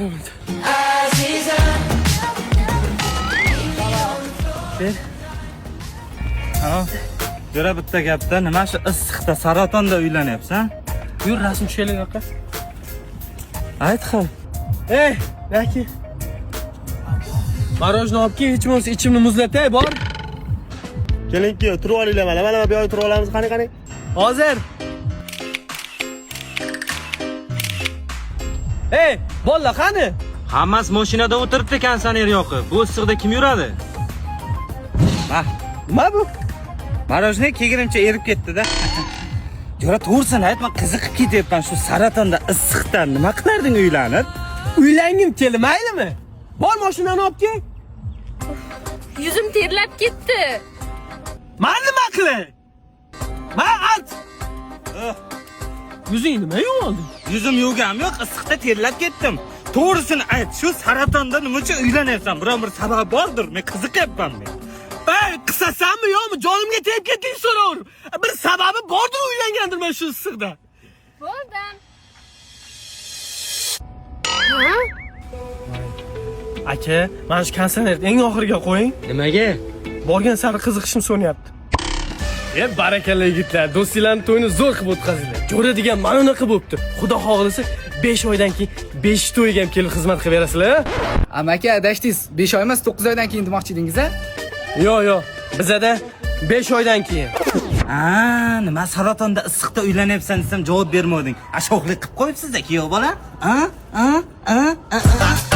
Ko'raman. Ber. Ha. Jo'ra, bitta gapda, nima shu issiqda saratonda uylanyapsan? Yur, rasm tushaylik aka. Ayt hal. Ey, aka. Мороженое olib kel, hech bo'lmasa ichimni muzlatay, bor. Keling, turib olinglar, mana mana bu yoqda turib olamiz, qani, qani. Hozir. Ey, bolalar qani? Hammasi mashinada o'tiribdi konditsioner yoqib. Bu issiqda kim yuradi? Ma, Nima bu? Мороженое kelgunimcha erib ketdi-da. Jo'ra, to'g'risini ayt, men qiziqib ketyapman shu saratonda issiqda nima qilarding uylanib? Uylangim keldi, maylimi? Bor, mashinani olib kel. Yuzim terlab ketdi. Man nima qilay? Man at. Yuzing nima yo'qoldi? Yuzim yuvganim yo'q, issiqda terlab ketdim. To'g'risini ayt, shu saratonda nima uchun uylanyapsan? Biron bir sabab bordir, men qiziqyapman men. Ey, qisasanmi yo'qmi? Jonimga tegib ketding so'raverib. Bir sababi bordir, uylangandirman shu issiqda. Bo'ldim. Ha? Aka, mana shu konditsionerni eng oxiriga qo'ying. Nimaga? Borgan sari qiziqishim so'nyapti. E, barakalla yigitlar, do'stinglarning to'yini zo'r qilib o'tkazinglar. Jo'ra degan mana unaqa bo'libdi. Xudo xohlasa 5 oydan keyin 5 to'yga ham kelib xizmat qilib berasizlar. Amaki, adashdingiz. 5 oy emas, 9 oydan keyin demoqchi edingiz a? Yo'q, yo'q. Bizada 5 oydan keyin. Ha, nima saratonda issiqda uylanyapsan desam javob bermading. A, sho'xlik qilib qo'yibsiz-da, kuyov bola? A? A? A? A? A?